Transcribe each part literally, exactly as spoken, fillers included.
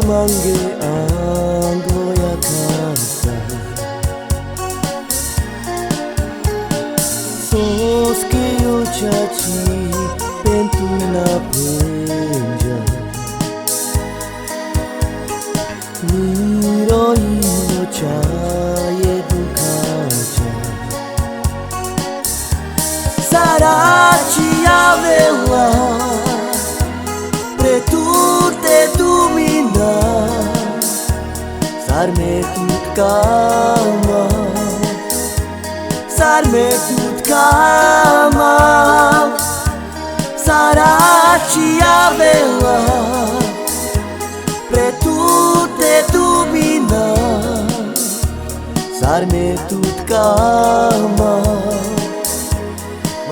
Mange anglo ya kasa, soske yo čači pen tu na phenďa. Miro ilo čaje dukhaďa. Sar ačhija avela pre tute dumina, sar me tut ka amav, sar me tut ka amav. Sar ačhija avela pre tute dumina, sar me tut ka amav,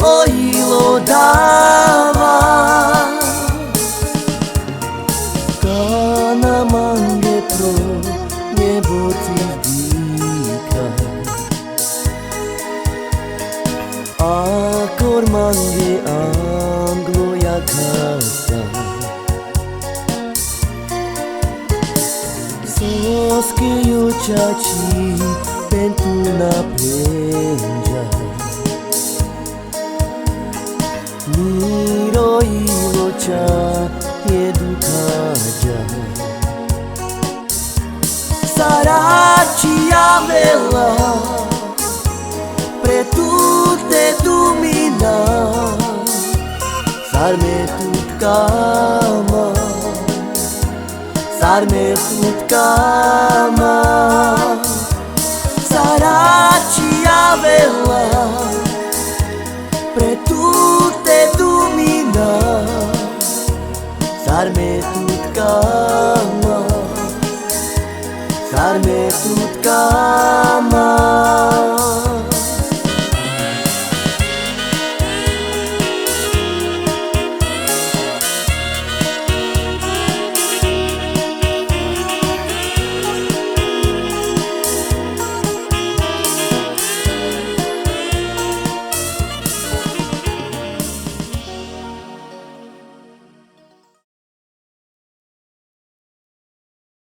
o ilo dava. Kana mange pro nje boti dikha, akor mange anglo ya kasa, soske yo čači pen tu na phenďa. Miro ilo čaje dukhaďa. Sar ačhija avela pre tute dumina, sar me tut ka amav, sar me tut ka amav. Sar ačhija avela pre tute dumina, sar me tut ka amav, sar me tut ka